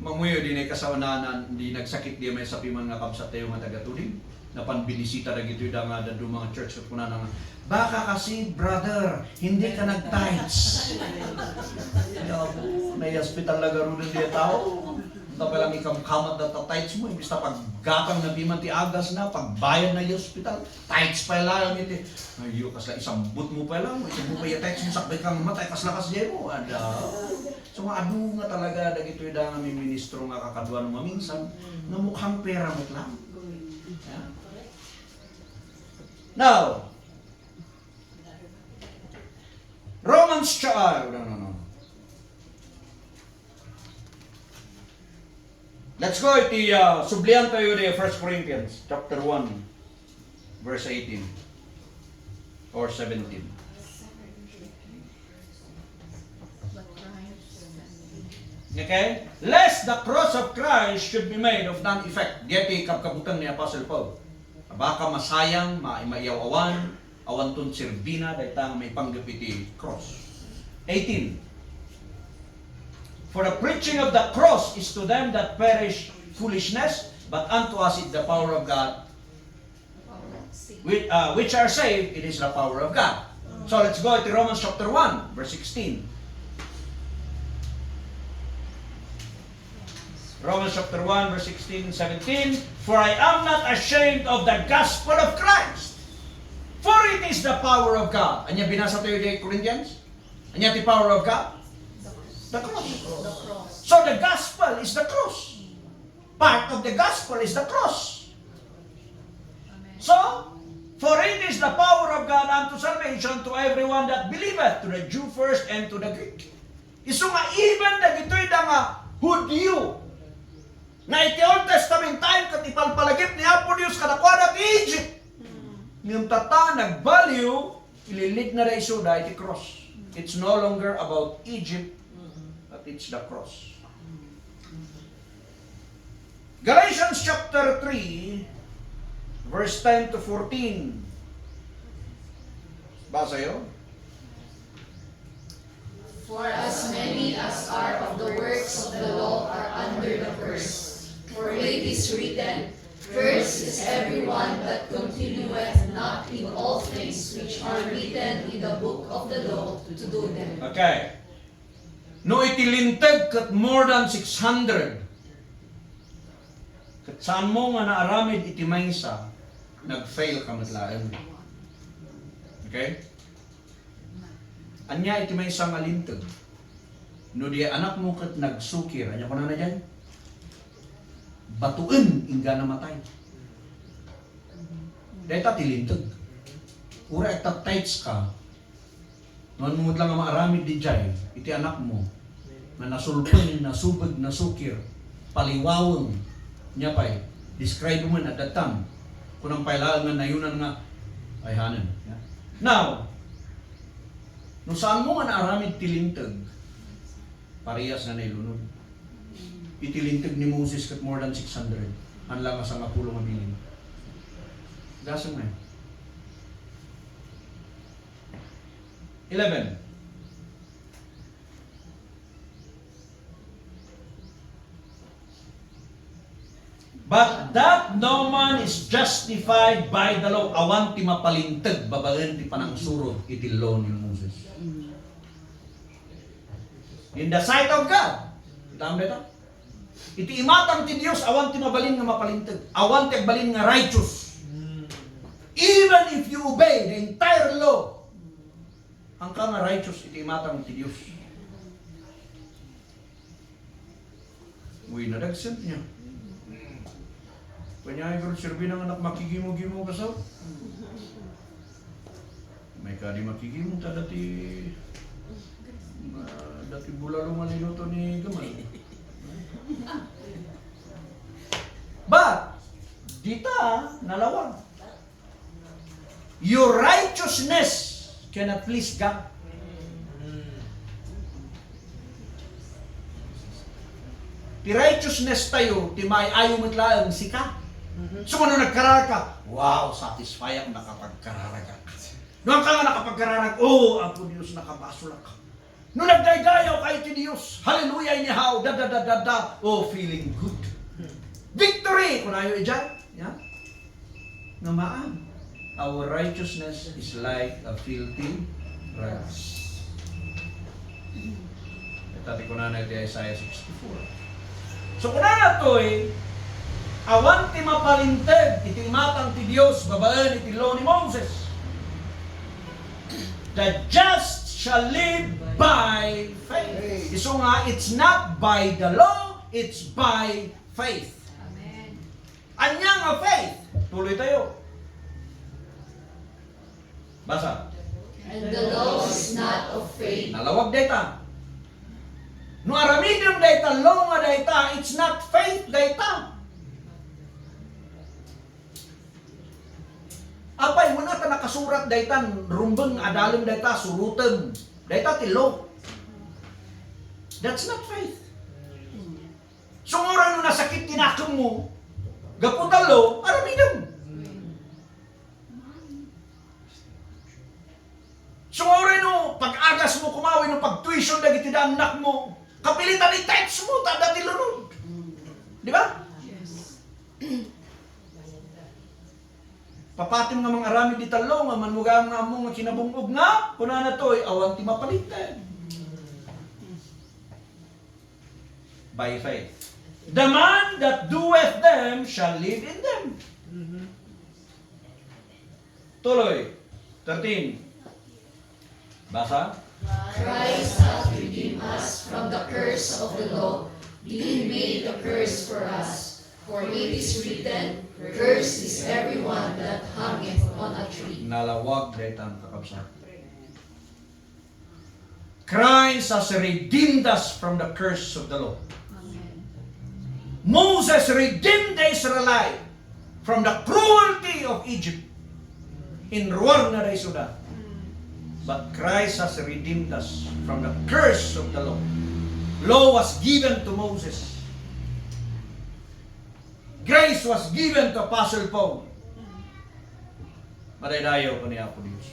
Mamuyo di na ikasaonanan, di nagsakit di maysa piman nga kabsattayo nga taga-Tuling. Napan binisita dagitoy da nga dadduma nga church ket kunana nga, "Baka kasi, brother, hindi ka nag-tithes." Ay, Apo, nai-hospital la garuden di a tao. Tapay lang ikamkamat da ta tithes mo, imbis ta paggatang na piman ti agas na, pagbayad na hospital, tithes pay laeng iti. Ayo, kasla isambut mo pay lang, isambut mo pay ya tithes mo, sakbay kang matay, kasla kas di mo, ada. So, nga adu nga talaga dagitoy da nga miministro nga kakaduan maminsan, nga mukhang pera met lang. Yeah? Now, Romans cha-, ah, no, no, no. Let's go iti, ah, sublian tayo di First Corinthians chapter one, verse eighteen or seventeen. Okay? "Lest the cross of Christ should be made of none effect." Diay ti kabkabutan ni Apostle Paul. Baka masayang, ma-, maiyaw-awan, awanton serbina, dayta nga maipanggep iti cross. Eighteen. "For the preaching of the cross is to them that perish foolishness, but unto us is the power of God, which, uh, which are saved, it is the power of God." So let's go to Romans chapter one, verse sixteen. Romans chapter one, verse sixteen and seventeen, "For I am not ashamed of the gospel of Christ, for it is the power of God." Ania binasa tayo di Corinthians? Ania ti power of God? The cross. The cross. So the gospel is the cross. Part of the gospel is the cross. So, "For it is the power of God unto salvation to everyone that believeth, to the Jew first and to the Greek." Isu nga even dagitoy da nga Hudio nga iti Old Testament time ket ipalpalagip ni Apo Dios kadakuada ti Egypt. Ngem tatta, nagbaliw, ililidna da isuda iti cross. It's no longer about Egypt, but it's the cross. Galatians chapter three, verse ten to fourteen. Basayo. "For as many as are of the works of the law are under the curse. For it is written, 'Cursed is everyone that continueth not in all things which are written in the book of the law to do them.'" Okay. No iti linteg ket more than six hundred, ket saanmo nga naaramid iti maysa, nag-fail ka met laeng. Okay? Ania iti maysa nga linteg? No di anakmo ket nagsukir, ania kunana diay? Batoen inggana matay. Dayta ti linteg. Uray agtattites ka, no, ammom met lang nga maaramid diay iti anakmo nga nasulpeng, nasubeg, nasukir, paliwaweng, nia pay, describe-em, adda, kunam pay laeng nga nayonan nga, ay, hanen. Now, no saanmo nga naaramid ti linteg, parehas nga nailunod. Iti linteg ni Moses ket more than six hundred. Haan la nga sangapulo nga bilin. Gasem nga. Eleven. "But that no man is justified by the law." Awan ti mapalinteg babaen ti panangsurot iti law ni Moses. In the sight of God. Kitam dayta? Iti imatang ti Dios, awan ti mabalin nga mapalinteg. Awan ti agbalin nga righteous. Even if you obey the entire law, haanka nga righteous iti imatang ti Dios. Uy, nadagsen niya. Kanya ay guru, serbi ng anak, makigimo-gimo ka sa? Kadi makikimta dati, ah, dati bulalo nga linuto ni Gamal. But, dita, nalawag. Your righteousness cannot please God. Ti righteousness tayo, ti maayo met laeng sika. Mhm. So, no nagkararag ka, "Wow, satisfy ak, nakapagkararag ak." No, ka nga nakapagkararag, "Oh, Apo Dios, nakabasolak." No nagdaydayaw kayo ti Dios, hallelujah, anyhow, da, da, da, da, da, oh, feeling good. Victory, kunayo idiay, ya? Nga maan, our righteousness is like a filthy rags. Ita ti kunana iti Isaiah sixty-four. So, kunana toy, awan ti mapalinteg iti imatang ti Dios babaen iti law ni Moses. The just shall live by faith. Isu nga, it's not by the law, it's by faith. Amen. Ania nga faith? Tuloy tayo. Basa. And the law is not of faith. Nalawag dayta. No aramidem dayta law nga dayta, it's not faith dayta. Apay, wala ta nakasurat dayta, rumbeng, adalem dayta, surotem. Dayta ti law. That's not faith. So, uray no nasakit ti nakemmo, gapu ta law, aramidem. So, uray no pag-agasmo koma wenno pag-tuition dagiti annakmo, kapilitan i-text mo, ta adda ti lunod. Di ba? Yes. Papatim nga mangaramid dita law nga mannugam nga ammo nga kinabung-og nga, kunana toy, awan ti mapalinteg. By faith. The man that doeth them shall live in them. Tuloy. Thirteen. Basa. Christ hath redeemed us from the curse of the law, being made a curse for us. For it is written, "Cursed is everyone that hangeth on a tree." Nalawag daytan, kakabsat. Christ has redeemed us from the curse of the law. Amen. Moses redeemed the Israelite from the cruelty of Egypt. Inruarna da isuda. But Christ has redeemed us from the curse of the law. Law was given to Moses. Grace was given to Apostle Paul. Madaydayaw ko ni Apo Dios.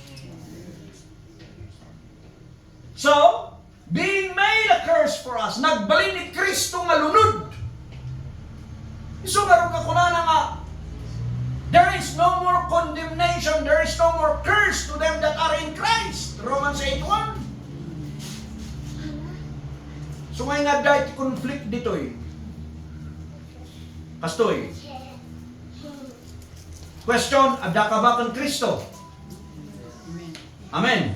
So, being made a curse for us, nagbalin ni Cristo nga lunod. Isu nga run kakunana nga, "There is no more condemnation, there is no more curse to them that are in Christ." Romans eight one. So, ngay nga adda iti conflict ditoy. Kastoy. Question, adda ka ba ken Cristo? Amen.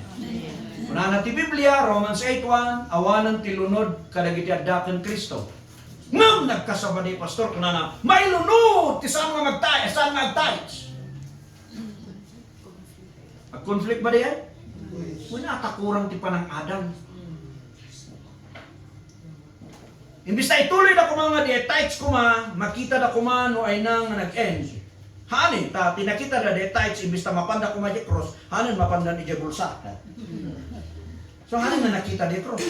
Kunana ti Biblia, Romans eight one, awanen ti lunod kadagiti adda ken Cristo. Ngem nagkasaba di pastor, kunana, mailunod ti saan nga magtay-, saan nga agtayds. Ag-conflict ba diay? Wala, ta kurang ti panang-adal. Imbis ta ituloy da koma nga diay tithes koma, makita da koma no ayna nga nag-end. Haanay, ta pinakita da diay tithes, imbis ta mapanda koma diay cross, haanay mapanda diay bulsa. So, haanay nga nakita diay cross.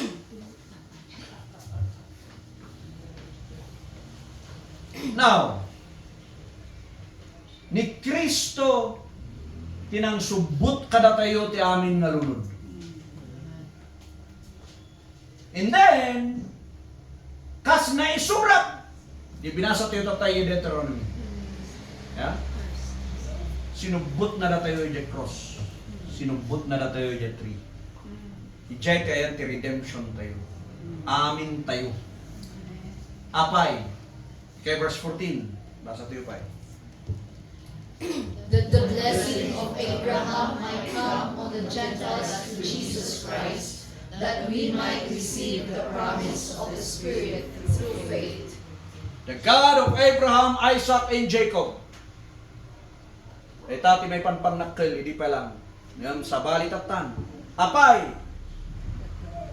Now, ni Cristo ti nangsubbot kadatayo ti amin nga lunod. And then, kas naisurat, di binasa tayo tattay Deuteronomy. Ya? Sinubbot na datayo idiay cross. Sinubbot na datayo idiay tree. Idiay ti ayan ti redemption tayo. Amin tayo. Apay, kay verse fourteen, basa tayo pay. That the blessing of Abraham might come on the Gentiles through Jesus Christ, that we might receive the promise of the Spirit through faith. The God of Abraham, Isaac, and Jacob. Dayta ti maipanpannakkel idi pa lang. Ngem sabali tattan. Apay,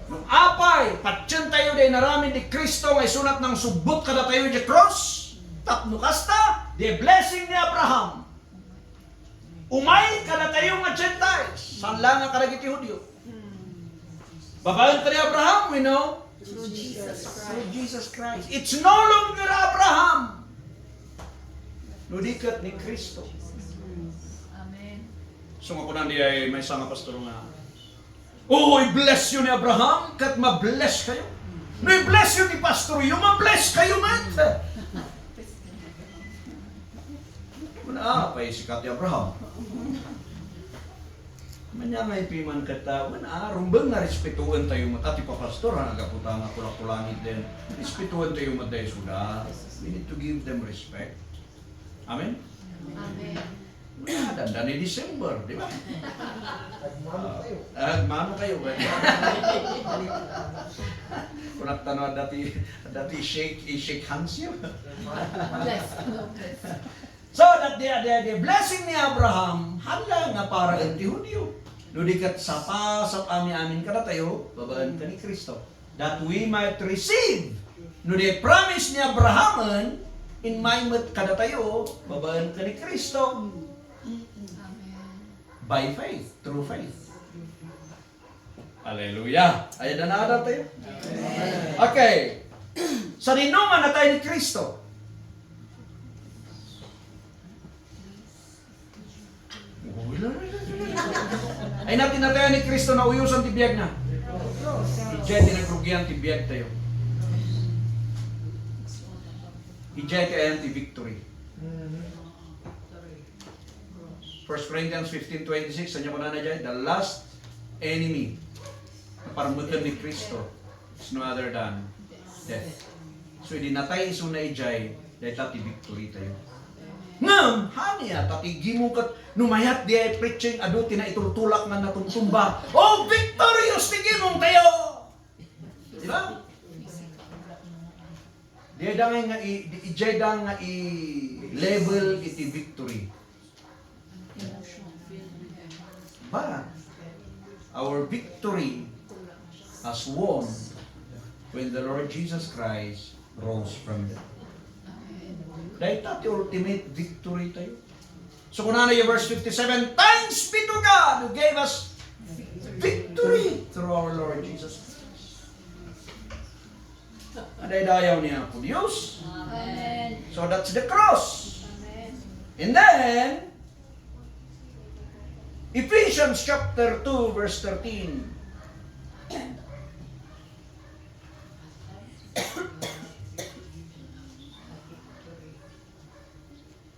no apay, patientayo ti inaramid ni Cristo nga isunat nangsubbot kadatayo idiay krus, tapno kasta, the blessing ni Abraham, umay kadatayo nga Gentiles, saan la nga kadagiti Judio. Babaen kadi Abraham, we know? Through Jesus Christ. Through Jesus Christ. It's no longer Abraham. No di ket ni Cristo. Amen. So, nga kunan di ay maysa nga pastor nga, "Oh, i-bless you ni Abraham, ket ma-bless kayo. No i-bless you ni pastor you, ma-bless kayo met." Kuna, ah, pay sika ti Abraham. Manya nga ipiman ket, ah, wen, ah, rumbeng nga respetuen tayo met, ah, ti papastor, ah, nagaputa nga kulak-kulangit din. Respetuen tayo met daysuda. We need to give them respect. Amen? Amen. Wen, ah, danda ni December, di ba? Agmano kayo. Ah, agmano kayo, ba? Kunak tano, dati, dati shake, i-shake hands yun. Bless, no, bless. So, that the, the, the blessing ni Abraham, hala nga para iti Judio. No di ket sapa, sapa amin-amin kadatayo, babaen ken ni Cristo. That we might receive. No di promise ni Abrahamen, imay met kadatayo, babaen ken ni Cristo. Amen. By faith, through faith. Hallelujah. Ay, adda naadal tayo? Okay. Sadino nga natay ni Cristo? Ay, na tinatayan ni Cristo, nauyosan ti biag na. Idiay ti nagrugian ti biag tayo. Idiay ti ayan ti victory. First Corinthians fifteen twenty-six, ania kunana idiay? The last enemy na parmeken ni Cristo is no other than death. So, idi natay isuna idiay, dayta ti victory tayo. Ngem, ania ta ti gimong ket no mayat diay preaching, adu ti naiturtulak nga natumtumba. Oh, victorious ti gimong tayo! Di ba? Diyay da nga i-, di-, diyay da nga i-level iti victory. But our victory has won when the Lord Jesus Christ rose from the dead. Dayta ti ultimate victory tayo. So, kunana yung verse fifty-seven, "Thanks be to God who gave us victory through our Lord Jesus Christ." Adaydayaw ni Apo Dios. Amen. So, that's the cross. Amen. And then, Ephesians chapter two, verse thirteen.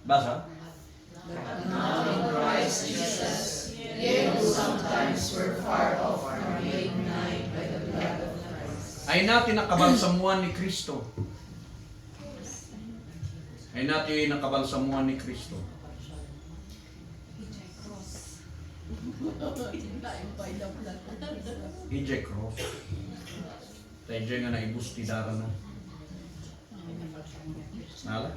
Basa? But now in Christ Jesus, ye who sometimes were far off are made nigh by the blood of Christ. Ay na ti nakabalsamuan ni Cristo. Ay na ti nakabalsamuan ni Cristo. Idiay cross. Daydiay nga naibus ti darana. Nala?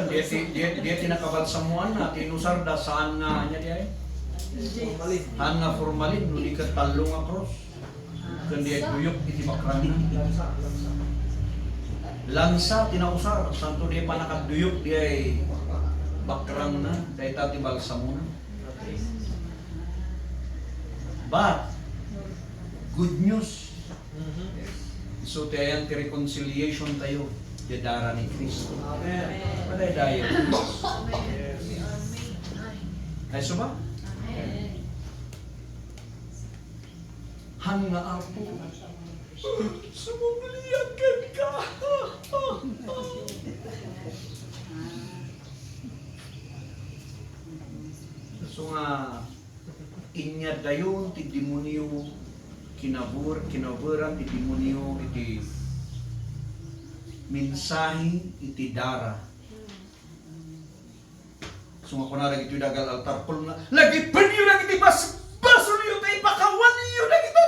Di ti, di, di ti nakabalsamuan na, ti inusar da, saan nga, ania diay? Saan nga formalin, no di ket tallo nga krus. Ken diay duyok iti bakrangna. Lansa ti nausar, santo diay pannakaduyok diay bakrangna, dayta ti balsamona. But, good news. So, ti ayan ti reconciliation tayo, ti dara ni Cristo. Amen. Madaydayaw. Amen. Ay, suba? Amen. Han nga Apo, sumuli kenka. So nga, inyadayon ti demonio, kinabur-, kinaburan ti demonio iti mensahe iti dara. So nga kuna dagiti daga altar call nga, "Lagipenyo dagiti basbasolyo ta ipakawanyo dagita."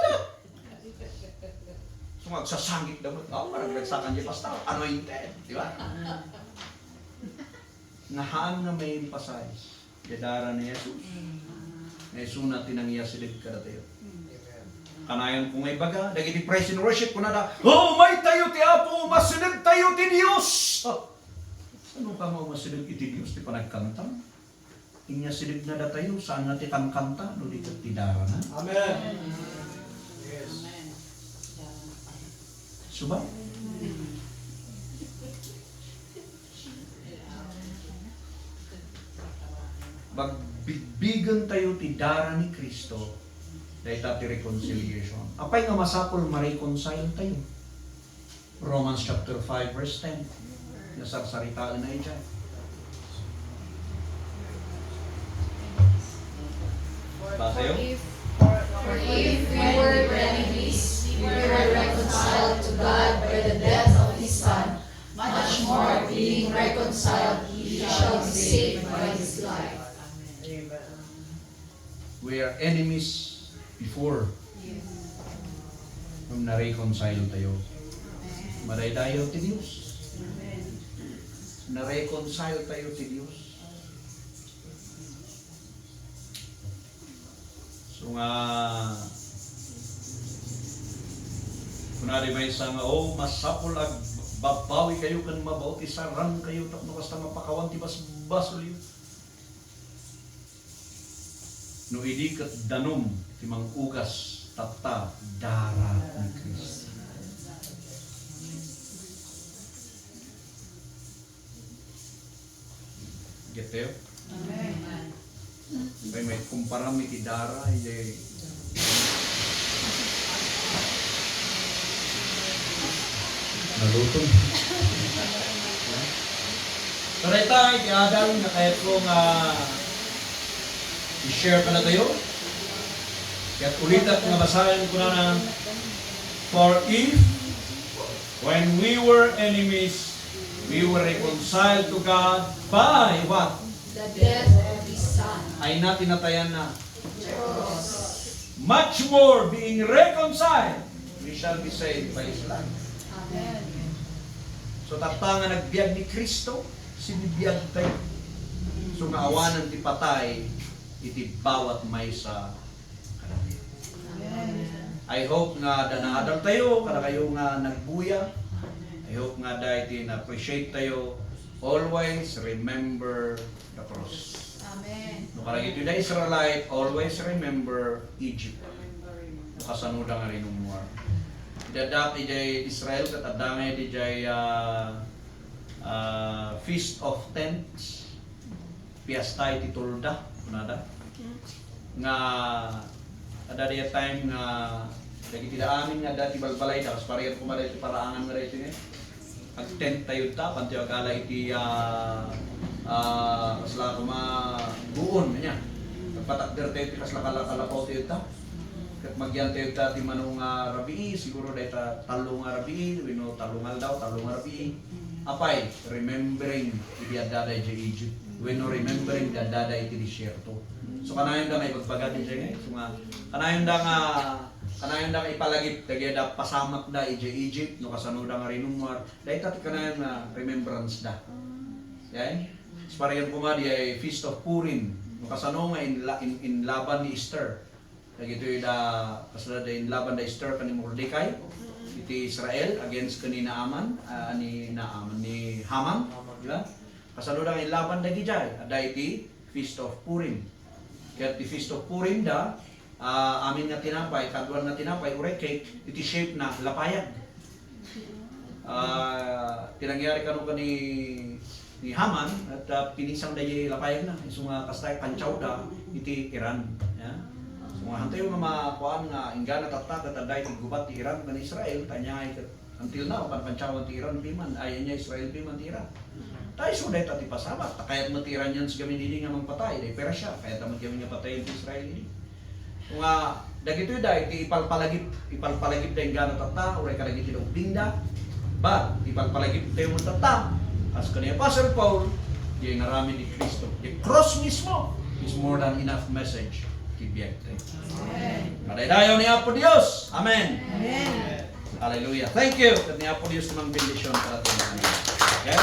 So nga agsasangit da met, "Aw, maragsak kan di pastor, anointed," di ba? Nga haan nga may emphasize. Dara ni Jesus. Nga isuna ti nangiyasideg kadatayo. Kanayon ko nga ibaga, dagiti praise and worship, kunada, "Oh, maytayo ti Apo, masideg tayo ti Dios." Ah, sano ka nga masideg iti Dios ti panagkanta? Inyasidegna datayo, saan nga ti kankanta, no di ket ti darana. Amen. Yes. Suba? Pagbigbigentayo ti dara ni Cristo, dayta ti reconciliation. Apay nga masapul ma-reconcile tayo? Romans chapter five, verse ten. Nasarsaritaenna idiay. Basayo. For if, for if we were enemies, we were reconciled to God by the death of His Son. Much more, being reconciled, we shall be saved by His life. Amen. We are enemies before. Yes. Ngem na-reconcile tayo. Amen. Madaydayaw ti Dios. Amen. Na-reconcile tayo ti Dios. So nga, kunada maysa nga, "Oh, masapul a babbawikayo ken mabautizarangkayo tapno kasta mapakawan ti basbasolyo." No idi ket danum ti mang-ugas, tatta, dara ni Cristo. Get tayo? Amen. Ay, may kumparam iti dara, idiay Nalutong. Pero ita, iti adal nga kayatko nga i-share kadatayo. Ket ulitek nga basaen, kunana, "For if, when we were enemies, we were reconciled to God by" what? The death of His Son. Ay na tinatayanna. Much more, being reconciled, we shall be saved by His life. Amen. So, tatta nga nagbiag ni Cristo, sinibiag tayo. So, nga awanen ti patay iti bawat maysa kadatayo. Amen. I hope nga adda naadal tayo, kadakayo nga nagbuya. I hope nga adda iti na-appreciate tayo. Always remember the cross. Amen. No kadagitoy da Israelite, always remember Egypt. No kasano da nga rinummuar. Iti adda idiay Israel, ket adda nga idiay, ah, ah, Feast of Tents, Fiesta iti Tolda, kunada. Nga, adda diay time nga, dagiti da amin nga adda ti balbalayda, kas pareho koma daytoy paraangan nga daytoy nga. Agtent tayo ta, pantayo agala iti, ah, ah, kasla koma guon, ania. Nagpatakder tayo ti kasla kala-, kalapaw tayo ta. Ket magyantayo ta ti mano nga rabii, siguro dayta tallo nga rabii, wenno tallo nga aldaw, tallo nga rabii. Apay, remembering idi addada idiay Egypt, wenno remembering idi addada iti desierto. So, kanayonda nga ibagbaga ti Dios, so nga, kanayonda nga, kanayonda nga ipalagip dagiti pasamakda idiay Egypt, no kasanoda nga rinummuar, dayta ti kanayon nga remembrance da. Okay? Pareho koma diay Feast of Purim, no kasano nga inla-, in-, inlaban ni Esther. Dagitoy da, kasla da inlaban da Esther ken ni Mordecai, iti Israel, against ken ni Naaman, ah, ni Naaman, ni Haman, di ba? Kasano da nga inlaban dagidiay, adda iti Feast of Purim. Ket ti Feast of Purim da, ah, amin nga tinapay, kaduan nga tinapay, uray cake, iti shape na lapayag. Ah, ti nangyari kano ken ni, ni Haman, et, ah, pinisang da idiay lapayagna. Isu nga kasta, pantiawda iti Iran. Ya? So, nga, hantayo nga makuan nga inggana tatta, ket adda iti gubat ti Iran ken Israel, ta ania ket until now, panpantiawan ti Iran piman, ay, ania, Israel piman ti Iran. Ta isu dayta ti pasamak, ta kayat met ti Iranians gamin idi nga mangpatay, idiay Persia, kayat met gamin nga patayen ti Israel idi. Nga, dagitoy da iti ipalpalagip, ipalpalagip da inggana tatta, uray kadagiti da ubbingda. But, ipalpalagip tayo met tatta. As ken ni Apostle Paul, diay inaramid ni Cristo. The cross mismo is more than enough message ti biag tayo. Amen. Madaydayaw ni Apo Dios. Amen. Amen. Hallelujah. Thank you. Ket ni Apo Dios ti mangbendisyon para tayo. Okay?